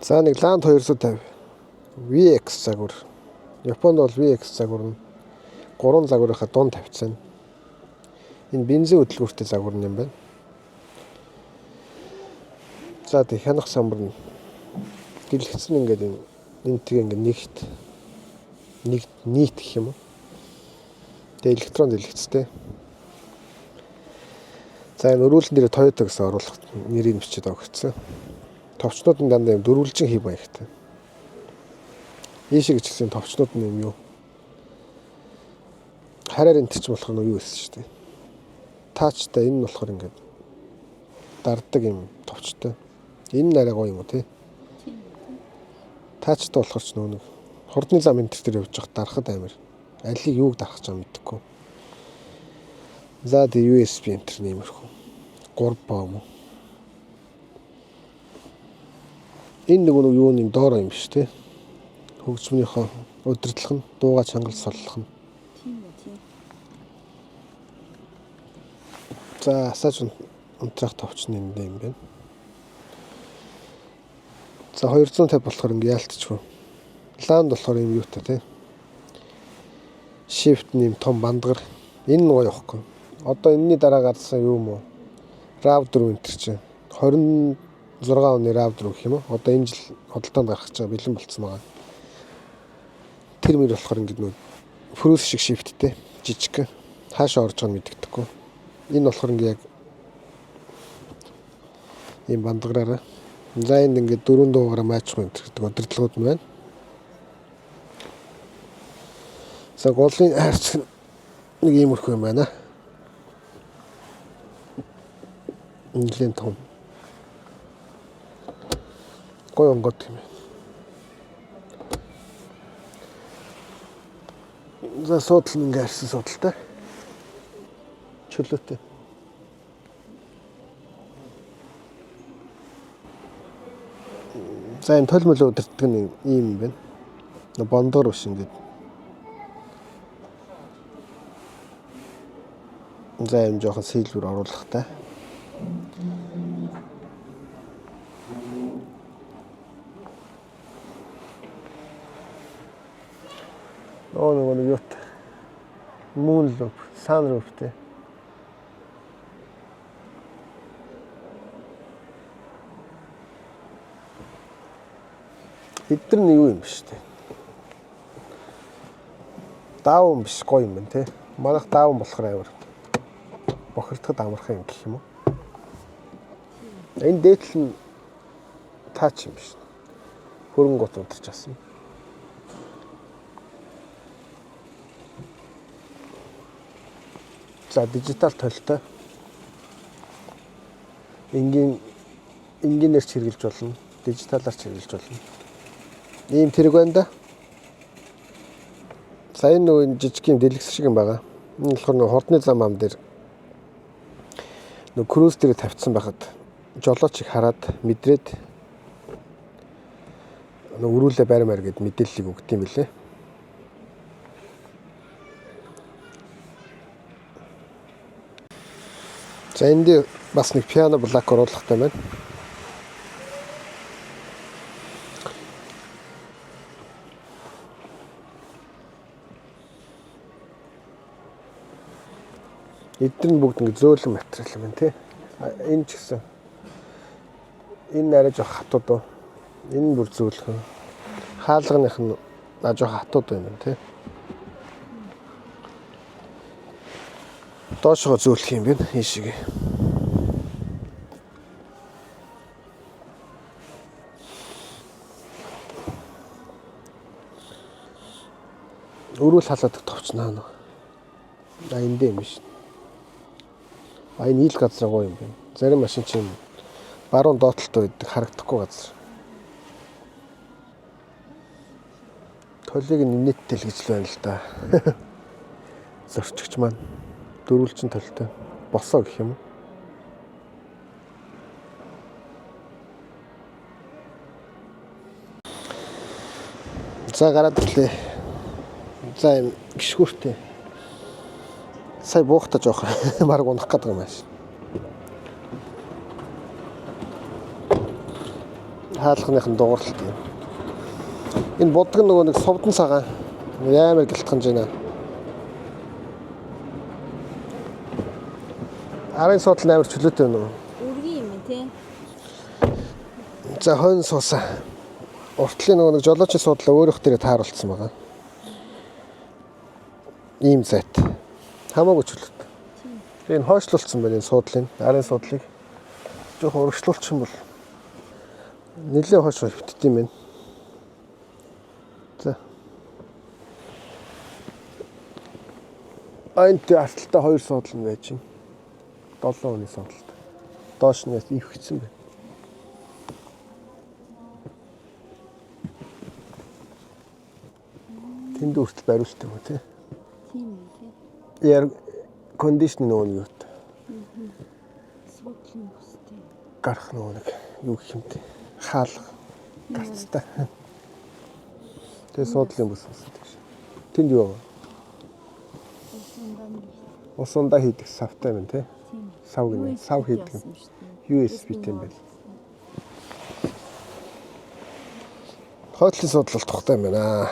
За нэг Land 250 VX загвар. Японд бол VX загвар нь 3 загварынхаа дунд тавьсан. Энэ бензин хөдөлгүүртэй загвар юм байна. За тэг хянах самбар нь дэлгэцэн ингээд энэ тийг ингээд нэгт нэг нийт гэх юм уу. Тэгээ электрон дэлгэцтэй. За энэ өрүүлэн дээр Toyota гэсэн оруулах нэрийг бичээд өгсөн. Товчнууд нь дандаа юм дөрвөлжин хийв маягтай. Ийшээ гिचсэн товчнууд нь юм юу? Хараар энэ ч болохоор юу байсан шүү дээ. Таачтай энэ нь болохоор ингээд дарддаг юм товчтой. Энэ нь арай гоё юм уу те? Таачтай болохоор ч нөгөө нэг хурдны зам энэ төр явж явах дарахад амар. Алийг юуг дарах гэж байгаа мэдэхгүй. За тэг USB энэ төр нэмэрхүү. 3 боо юм уу? Энэ нөгөө нэг юуны доор юм биш те? Хөгжмөнийхөө удирдлах нь дууга чангалж солих нь. Тийм үү, тийм. За асааж унтраах товч нь энд юм байна. За 250 болохоор ингээ яалтчгүй. Ланд болохоор юм юутай те. Shift нэм том бандгар. Энэ нь гоё ихгүй. Одоо энэний дараа гарсан юу юм уу? RAV4 энэ төр чинь 26 оны RAV4 гэх юм уу? Одоо энэ жил худалдаанд гарах гэж байгаа бэлэн болцсон байгаа. Тэр мөр болохоор ингээд нөө фрүс шиг shiftтэй жижиг. Хаашаа орж байгааг нь мэддэхгүй. Энэ болохоор ингээд яг ийм бандгараараа. За энд ингээд дөрвөн дуугаараа маачгүй энэ гэдэг удирдлагууд нь байна. За голын хайрцаг нэг иймэрхүү юм байна. Нэлийн том. Гоё онгод юм. За суудал нь ингээ харсан суудалтай. Чөлөөтэй. За энэ тол мөл удирддаг нь ийм юм байна. Бондоор биш ингээд. За юм жоохон сэлвэр оруулахтай. Нөгөө нэг юут. Moonloop, sunroof те. Эдгээр нь юу юм биш те. Даавн биш гоё юм байна те. Манайх даавн болохоор амар бохирдоход амархан юм гэх юм уу. Энэ дээдл нь таач юм биш. Хөрөнгө гот унтарч авсан. За дижитал толтой. Энгийнээр ч хэрэглэж болно. Дижиталаар ч хэрэглэж болно. Ийм тэрэг байна да. За энэ нөгөө жижиг юм дэлгэц шиг юм байгаа. Энэ болохоор нөгөө хурдны зам ам дээр нөгөө круз дээр тавьчихсан байхад жолоочийг хараад мэдрээд нөгөө өрүүлээ баримаар гэд мэдээллийг өгд юм билээ. За энд дээр бас нэг piano black оруулахтай байна. Эдгээр нь бүгд ингэ зөөлөн материал юм байна тий. Энэ ч гэсэн. Энэ арай жоох хатууд уу. Энэ бүр зөөлхөн. Хаалганых нь жоох хатууд юм байна тий. Доошгоо зөөлөх юм байна ийшээ. Өрөөл халаадаг товчнаа. А энд юм биш. А энэ ил газар гоё юм байна. Зарим машин чинь баруун доотлолтой байдаг харагдахгүй газар. Толийг нийттэй л гэж л байна л да. Зорчигч маань дөрвөлжин толтой босоо гэх юм уу? За гараад ирлээ. За юм гიშгүүртэй. Сая буухта жоох бараг унах гэдэг юм ааш. Хаалганых нь дууралт юм. Энэ будаг нөгөө нэг сувдан цагаан амар гэлтганж байна. Арын суудал амар чөлөөтэй байна уу? Үргийн юм тий. За хойно суусан. Уртлын нөгөө нэг жолоочийн суудлаа өөрөөх дээрээ тааруулсан байгаа. Ийм зайт. Хамаагүй чөлөөт. Тэгээ энэ хойшлуулсан байна энэ суудлын, арын суудлыг. Жохон урагшлуулчих юм бол нэлээд хойш хөвтдөг юм байна. За. Энд арталтай хоёр суудал нь байж байна. 7 оны суудалтай. Доош нь ивхсэн байна. Тэнд хүртэл бариулт юм уу те? Тийм үү тий. Air condition нөгөө нэг юут. Суудлын бүстэй. Гарах нөгөө нэг юу гэх юм те. Хаалга гарцтай. Тэгээ суудлын бүс бас гэдэг шин. Тэнд юу вэ? Усундаа нэг. Ус ундаа хийдэг савтай юм те. Тийм. Сав гинэ. Сав хийдэг юм. USB тийм байл. Хойтлын суудлал тухтай юм байна.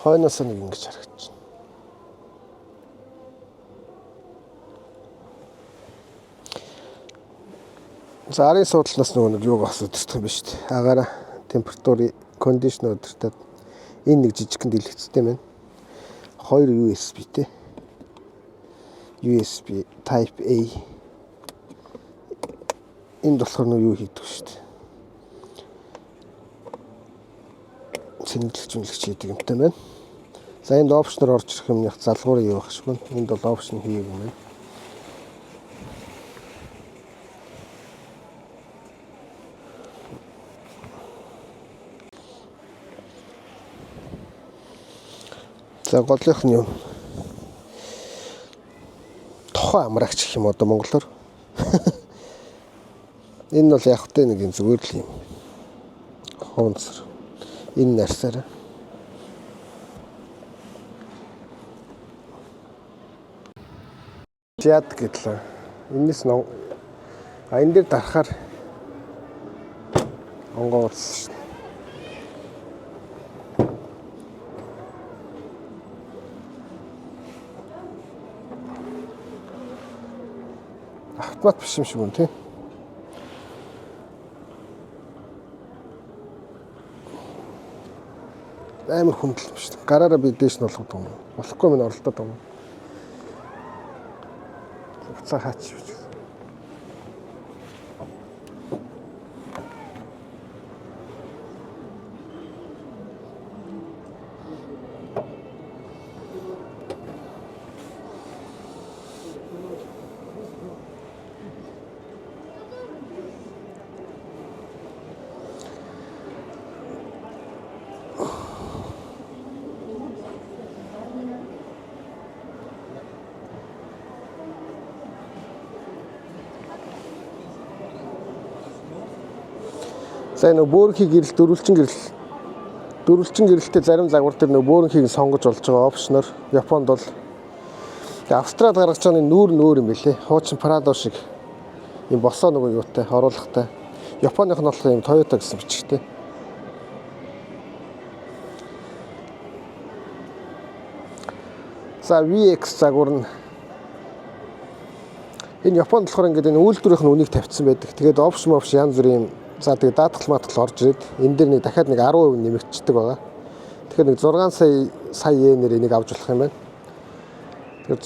Хойноос нэг ингэж харагдчихна. За арын суудлаас нөгөө нэг юуг бас өдөртөх юм биш үү? Агаараа температурын кондишнер өдөртөөд энэ нэг жижигхэн дэлгэцтэй байна. 2 USB те. USB Type A. Энд болохоор нөгөө юу хийдэг шүү дээ. Цэнэглэгч үнэлэгч хийдэг юмтай байна. За энд option-оор орж ирэх юмных залгуурын юу байх шиг байна. Энд бол option хийгээгүй юм байна. За голынх нь юм. Тохоо амрагч гэх юм одоо монголоор. Энэ бол яг хөтэй нэг юм зүгээр л юм. Хоонцор. Энэ нарсаараа. Яд гэдлээ. Энэс нь а энэ дээр дарахаар онгоо утсан шин. Автомат биш юм шиг байна тий. Амар хүндэл биш. Гараараа би дээш нь болгоод байгаа юм. Болохгүй минь оролдоод байгаа юм. Буцаа хаач юу ч гэсэн. За энэ бөөрөнхий гэрэл дөрвөлжин гэрэл дөрвөлжин гэрэлтэй зарим загвар дээр нөө бөөрөнхийг сонгож болж байгаа option-оор Японд бол Австралид гаргаж байгаа нүүр нүүр юм бэлээ. Хуучин Prado шиг юм босоо нөгөө юутай оруулахтай. Японых нь болохоор юм Toyota гэсэн бичгтэй. За VX загвар нь энэ Японд болохоор ингээд энэ үйлдвэрийнх нь үнийг тавьчихсан байдаг. Тэгээд option option янз бүрийн юм за тэгээд даатгал маатгал орж ирээд энэ дээр нэг дахиад нэг 10% нэмэгдчихдэг байгаа. Тэгэхээр нэг 6 сая йенээр энийг авч болох юм байна. Тэгэхээр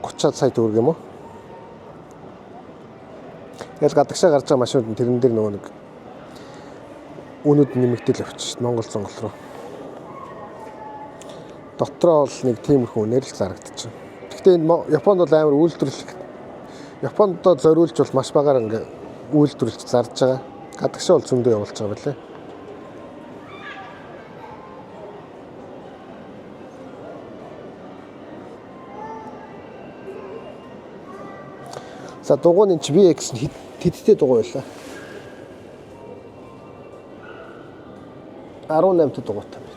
130 сая төгрөг юм уу? Тэгэл гадагшаа гарч байгаа машинууд нь тэрэн дээр нөгөө нэг үнүүд нэмэгдэл явчих шин Монгол зонгол руу. Дотроо бол нэг тиймэрхүү үнээр л зарагдчихна. Гэхдээ энэ Японд бол амар үйлдвэрлэх Японд зориулж бол маш багаар ингээ үйлдвэрлэж зарж байгаа. Гадагшаа бол зөндөө явуулж байгаа байлээ. За дугуйн чи VX нь хэдтэй дугуй байлаа? 18 т дугуйтай байна.